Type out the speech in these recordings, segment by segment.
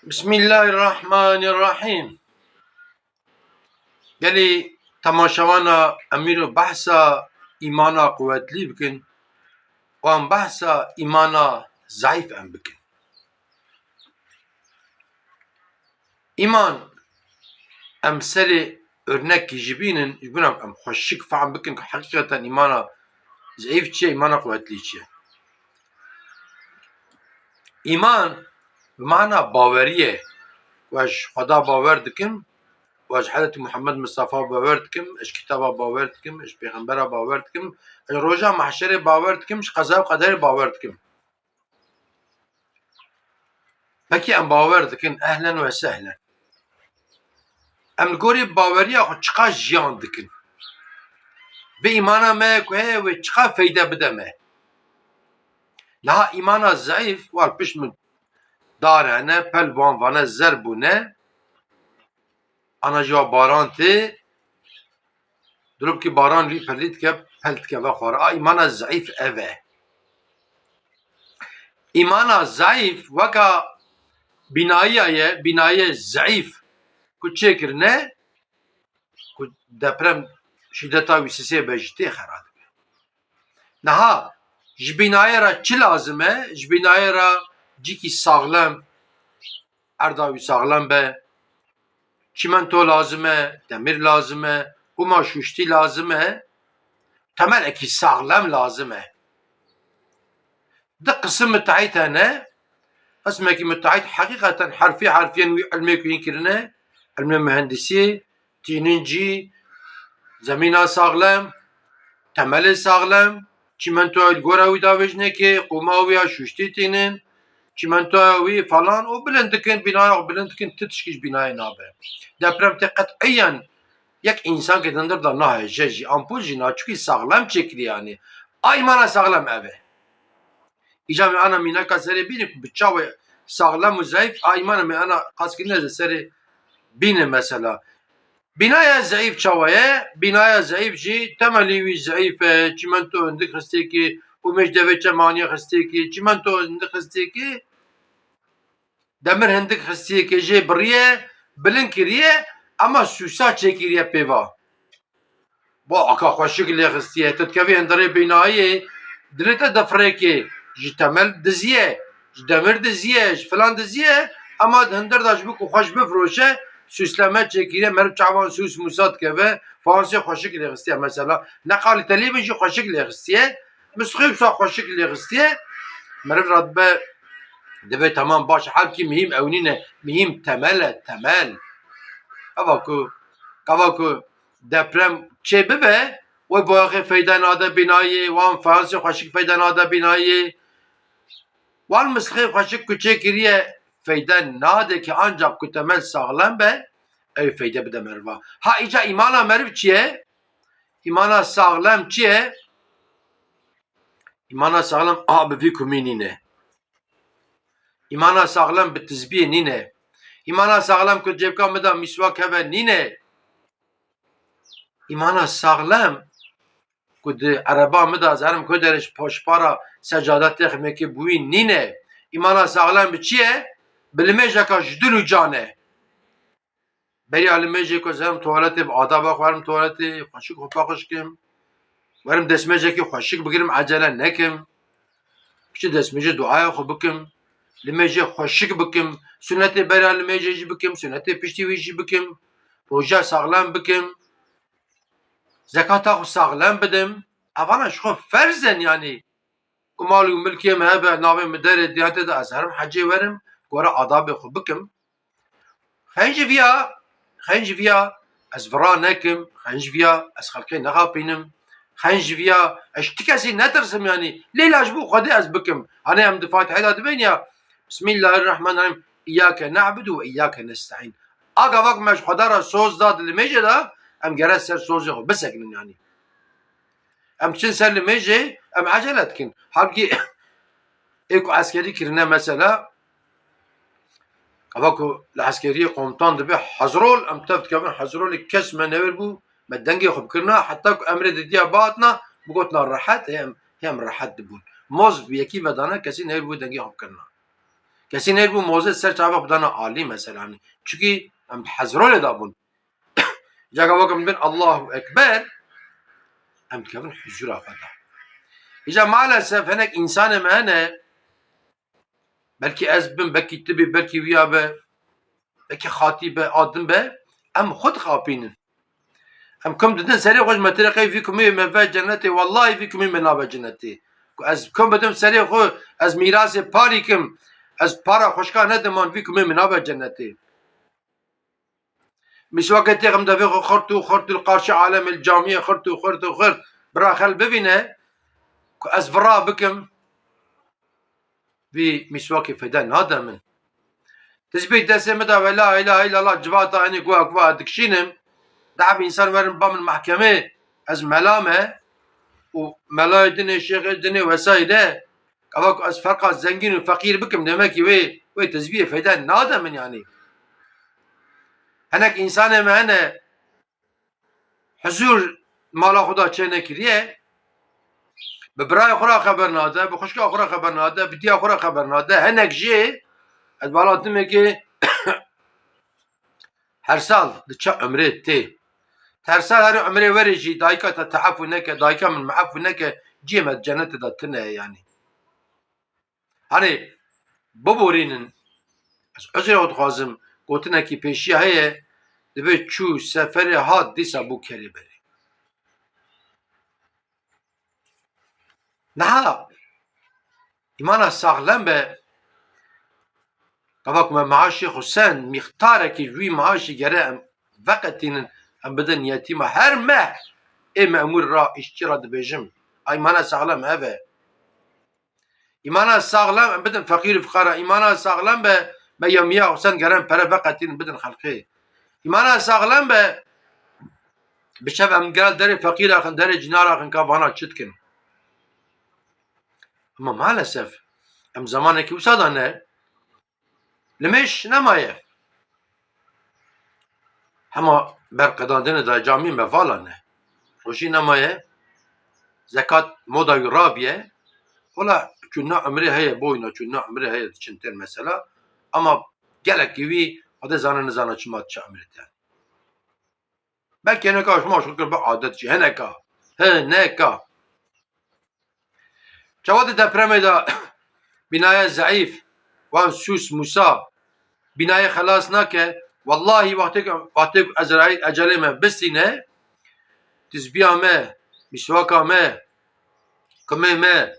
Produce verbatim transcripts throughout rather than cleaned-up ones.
Bismillahirrahmanirrahim. Gelî temaşewana em îro behsa îmana quwetlî bikin, wan behsa îmana zeîf em bikin. Îman, em serê örnekî jî bînin, ji bo em xweşik fehm bikin ku heqîqeten îmana zeîf çi ye, îmana quwetlî çi ye. Îman bi mana bawerî ye. Ku ez ji Xweda bawer dikim, ku ez ji Hezretî Muhammed Mistefa bawer dikim, ez ji kitaba bawer dikim, ez ji pêxembera bawer dikim, ez ji roja mehşerê bawer dikim, ji qeza û qederê bawer dikim. Pekî em bawer dikin, ehlen we sehlen. Em li gorî baweriya xwe çiqas jiyan dikin? Vê îmana me ku heye wê çiqas feyde bide me? Niha îmana zeîf, wal pişt min dar hene, pel wan vane zer bûne, ana ji wa baran tê, dilopkî baran wî pelî dike, pel dikeve xwara. A îmana zeîf ev e. Îmana zeîf weka bînayiya ye, bînayê zeîf ku çêkirine, ku deprem şîdeta wî sisê be jî tê xera dibe. Niha ji bînayê re çi lazim e? Ji bînayê re cîkî saxlem, erda wî saxlem be, çîmento lazim e, demir lazim e, quma şûştî lazim e, temelekî saxlem lazim e. Di qisim mitehît hene, qismekî mitehît heqîqeten herfî herfiyen wî ilmê ku hîn kirine, ilmê muhendisî, tînin cî, zemîna saxlem, temelê saxlem, çîmentoya li gora wî davêjinekê, qûma wî ya şûştî tînin, çîmentoya wî falan û bilind dikin, bînaya xwe bilind dikin, ti tişkî ji bînayê nabe. Deprem tê qet'iyen yek însankê di hundir de nahêje jî, ampul jî naçûkî saxlem çêkiriye yanî. A îmana saxlem ev e. Îca me ana mînaka serê bîne ku bi çawa saxlem û zeîf, a îmana me ana qas kirine ji serê bîne mesela. Bînaya zeîf çawa ye? Bînaya zeîf jî temelî wî zeîf e. Çîmento hindik xistiyekî, qûmê ji devê çemaniya xistiyekî, çîmento hindik xistiyekî, demir hindik xistiyekê jê biriye, bilind kiriye, ema sûsa çêkiriye pêva. Bo aka xweşik lê xistiye. Tu dikevî hundirê bînayê, dilê te difirêkê, ji temel diziye, ji demir diziye, ji filan diziye, ema di hundir de ji bo ku xweş bifiroşe, sûsleme çêkiriye, meriv çavan sûs mûsa dikeve, fansê xweşik lê xistiye mesela. Ne qalî telî bin jî xweşik lê xistiye, misixê wisa xweşik lê xistiye, meriv re dibe, dibe temam baş, halkî mihîm ew nîne, mihîm temel e, temel. Eva ku, eva ku deprem çê bibe, wê boyaxê feyde nade bînayê, wan fansê xweşik feyde nade bînayê, wan misixê xweşik ku çê kiriye feyde nade ki ancak ku temel saxlem be, ew feyde bide meriva. Ha îca îmana meriv çi ye? Îmana saxlem çi ye? Îmana saxlem a bi vî kumî nîne. Îmana saxlem bi tizbiyê nîne. Îmana saxlem ku cêbka min de mîswak hebe nîne. Îmana saxlem ku di ereba min de ez herim ku derê ji paşpara secade têximekê bi wî nîne. Îmana saxlem bi çi ye? Bi limêjeka ji dil û can e. Beriya limêjê ku ez herim tuwaletê bi adaba xwe herim tuwaletê, xweşik xwe paqij kim. Werim destmêjekî xweşik bigirim, ecele nekim. Piçê destmêjê duaya xwe bikim. Limêjê xweşik bikim. Sunetê beriya limêjê jî bikim, sunetê piştî wî jî bikim. Roja saxlem bikim. Zekata xwe saxlem bidim. Evana ji xwe ferz in yanî. Ku mal û milkê min hebe, navê min derê diyatê de ez herim hecê werim, gora adabê xwe bikim. Xeyn ji viya, xeyn ji viya ez vira nekim, xeyn ji viya ez xelkê nexapînim, xeyn ji viya ez ji ti kesî netirsim yanî, lêla ji bo Xwedê ez bikim. Hanê em di Fatihê de dibên ya, Bismillahirrahmanirrahîm, Îyyâke ne'budu ve îyyâke nesta'în. A gava ku me ji Xweda re soz da di limêjê de, em gere ser sozê xwe bisekinin yanî. Em diçin ser limêjê, em ecele dikin. Halbukî ê ku eskerî kirine mesela, eva ku li eskeriyê komutan dibe, hazir ol, em tev dikevin hazir olê, kes me newêr bû, me dengê xwe bikirina, heta ku emrê didiya bihatina, bigotina rehet, hê em, hê em rehet dibûn. Moz bi yekî vedana, kesî newêr bû dengê xwe bikirina. Kesî nêbû mozê ser çavek bidana alî mesela. Çikî em di hezrolê de bûn. Îca ka wek em dibên Allahu Ekber, em dikevin huzura xwe de. Îca maalesef hinek însanê me hene, belkî ez bim, belkî tu bî, belkî wiya be, belkî xatî be, a din be, em xwe dixapînin. Em kum didin serê xwe ji me tirê qey vî kumê me ve cenetê, wellahî vî kumê me nabe cenetê. Ku ez kum bidim serê xwe, ez mîrasê parî kim, ez para xwişka nediman, vî kumê me nabe cenetê. Mîswakê têxim devê xwe xirt û xirt û li qarşî alemê li camiyê xirt û xirt û xirt. Bira xel bivîne ku ez vira bikim, vî mîswakê feyde nade min. Tizbîh destê min de ve la ilahe illallah civata enê guha guha dikişînim. Dehb însan werin ba min mehkemê, ez mela me û melayê dinê, şêxê dinê vesaire. Gava ku ez ferqa zengîn û feqîr bikim, demekî wê, wê tizbiyê feyde nade min yanî. Hinek însanê me hene, huzur mala xwe da çênekiriye, bi birayê xwe re xeber nade, bi xwişka xwe re xeber nade, bi diya xwe re xeber nade. Hinek jê, ez bala dimekê her sal diçe umrê tê. Her sal herî umrê werê jî dayika te te efû neke, dayika min me efû neke, cihê me di cenetê de tune ye yanî. Hani biborînin. Ez uzrê xwe dixwazim, gotinekî pêşiya heye, dibe çû seferê hat dîsa bû kerê berê. Niha îmana saxlem be, gava ku me maaşê xwe send, mîxtarekî ji wî maaşî gere em veqetînin, em bidin yetîma. Her meh ê memûr ra, îşçî ra dibêjim. A îmana saxlem ev e. Îmana saxlem em bidin feqîr û fiqara. Îmana saxlem be, me yemiya xwe send gere em pere veqetînin bidin xelkê. Îmana saxlem be, bi şev em gel derê feqîr axin, derê cînar axin ka vana çi dikin. Ama maalesef em zamanekî wisa de ne, limêj nemaye. Hema berqedandinê de camî me vala ne. Rojî nemaye, zekat moda wî rabiye. Wala çûna umrê heye, boyna çûna umrê heye diçin tên mesela. Ama gelekî wî xwedê zane nizana çima diçe umrê te. Belkî hineka ji me şikir bi adet jî. Hineka. Hineka. Çawa di depremê de bînaya zeîf, wan sûs, mûsa, bînayê xelas nake. Wellahî wextê ku, wextê ku Ezraîl ecelê me bistîne, tizbiya me, mîswaka me, kumê me,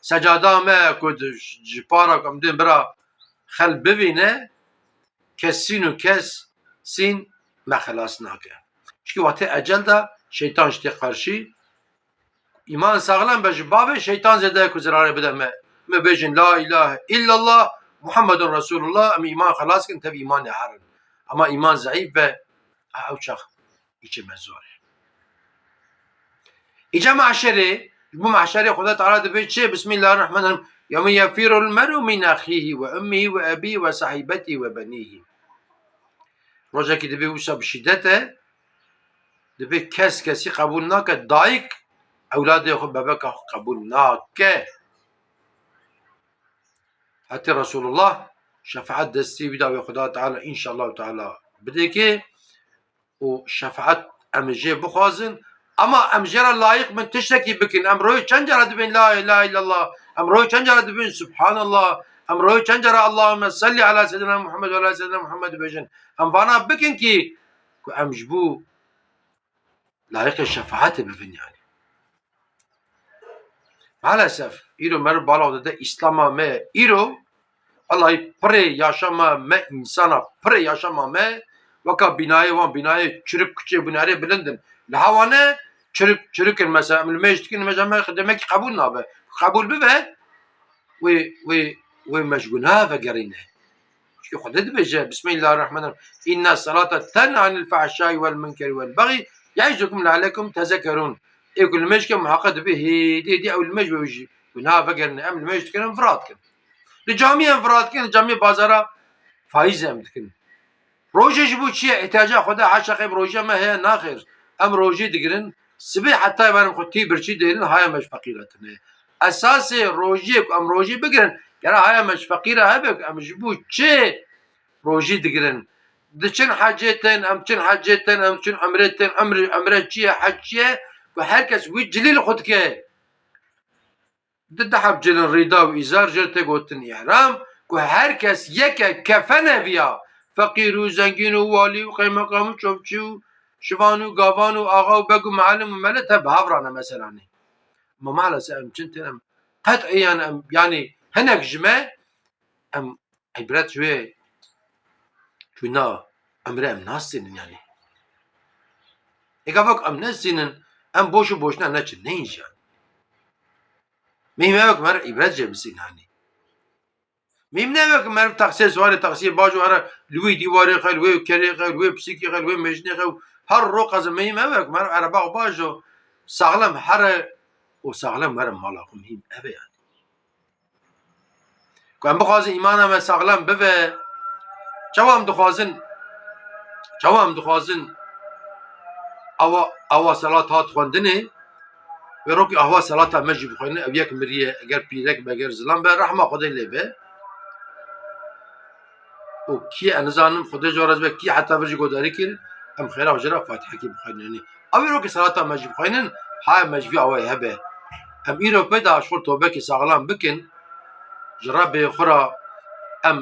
secada me ku di, ji para ku em dên bira xel bivîne, kesîn û kes sîn me xelas nake. Çikî wextê ecel de şeytan ji tê qarşî, îman saxlem be ji bavê şeytan zêde ye ku zirarê bide me. Me bêjin la ilahe illallah Muhammedun Resulullah, em îman xelas kin, tev îmanê herin. Ama îman zeîf be, a ew çax îçê me zor e. Îca mahşerê, ji bo mahşerê Xweda Teala dibê çi? Bismillahirrahmanirrahim. Yewme yefirul mer'u min ahihi ve ummihi ve abihi ve sahibetihi ve benihi. Rojekî dibê wisa bi şîdet e, dibê kes kesî qebûl nake, dayik ewladê xwe, bebeka xwe qebûl nake. Hetê Resulullah şefaet destî wî da wê Xweda Teala înşallah Teala bidê kê û şefaet em ê jê bixwazin. Ama em jê re layiq bin tiştekî bikin. Em royê çend cara dibên la ilahe illallah? Em royê çend cara dibên subhanallah? Em royê çend cara Allahümme salli ala seyyidina Muhammed ve ala seyyidina Muhammed dibêjin? Em vana bikin kî ku em ji bo layiqê şefaetê bibin yanî. Maalesef, îro meriv bala dide Îslama me. Îro, Allahî pirê yaşama me, însana pirê yaşama me, weka bînayê wan, bînayê çirik kuçê bûne erê bilind in. Li hewa ne çirik, çirik in mesela, em li mêj dikin, mêja me demekî qebûl nabe. Qebûl bibe, wê, wê, wê me ji gunaha vegerîne. Çikî Xwedê dibêje, Bismillahirrahmanirrahim. Inna salata tenha anil fahşai vel munkeri vel bagî, yaizukum leallekum tezekerûn. Ê ku limêj ke muheqe dibê hêdî hêdî ew limêj wê jî gunaha vegerîne. Em limêj dikin, em vira dikin. Li camî em vira dikin, li camî bazara faîz em dikin. Rojê ji bo çi ye? Îhtiyaca xwe de haşa qey bi rojê me heye, naxêr. Em rojê digirin, sibê heta êvarê xwe tî birçî dêrin, haya me ji feqîratine. Esasê rojiyê ku em rojê bigirin, Gera haya me ji feqîra hebe ku em ji bo çi rojî digirin? Diçin hecê tên, em çin hecê tên, em çin emrê tên, emr, emre çi ye, hec çi ye? Ku her kes wî cilî li xwe dike. Di deheb cilin rîda û îzar jê tê gotin îhram, ku her kes yeke kefene viya, feqîr û zengîn û walî û qeymeqam û çofçî û şivan û gavan û axa û beg û mealim û melet hebe bi hev re ne meselanê. Ma maalesef em çin tên em qet'iyen em, yanî hinek ji me em îbret ji wê çûna emre em nastînin yanî. Ê gava ku em nestînin, em boş û boşna neçin, neyên jî yanî. Mihîm ew e ku meriv îbret jê bisîn hanî. Mihîm ne ew e ku meriv taksiyê siwarê taksiyê bajo here li wê dîwarê xe, li wê kerê xe, li wê pisîkê xe, li wê mêjinê xe û her ro qeze mihîm ew e ku meriv ereba xwe bajo saxlem here û saxlem were mala xwe, mihîm ev e yanî. Ku em bixwazin îmana me saxlem bibe, çawa em dixwazin, çawa em dixwazin awa, awa selat hat xwendinê, wê rokî awa selata me jî bixwendin, ev yek miriye, eger pîrek be, eger zilam be, rehma Xwedê lê be. Û kî, ez nizanim, Xwedê ji we razî be, kî heta vir jî godarî kir, em xêra xwe jê re Fatihekî bixwînin. Yanî, ew îro ki selata me jî bixwînin, haya me ji vî awayî hebe. Em îro pê de ji xwe tobekî saxlam bikin, ji Rebbê xwe re em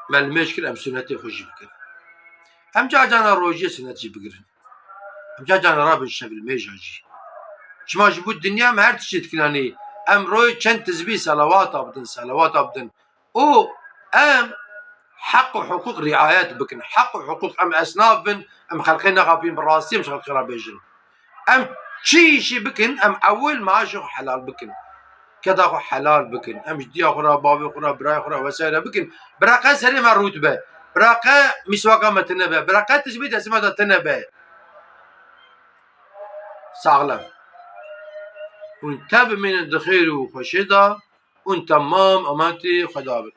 me limêj kir, em sunetê xwe jî bikin. Em ca cana rojiyê sunet jî bigirin. Em ca cana rabin şevilmêja jî. Çima ji bo dinya em her tiştê dikin, yanî em royê çend tizbî selawata bidin, selawata bidin. û em heq û hiqûq riayet bikin. Heq û hiqûq em esnaf bin, em xelqê nexapîn, bi rastî em ji xelqê re bêjin. Em çi îşî bikin, em ewil maaşê xwe helal bikin. Keda xwe helal bikin. Em ji diya xwe re, bavê xwe re, birayê xwe re, wesayre bikin. Bira qe serê me rût be. Bira qe mîswaka me tune be. Bira qe tizbî destê me de tune be. Saxlem. Hûn te bimînin di xêr û xweşê de. Hûn temam amatî Xweda bin.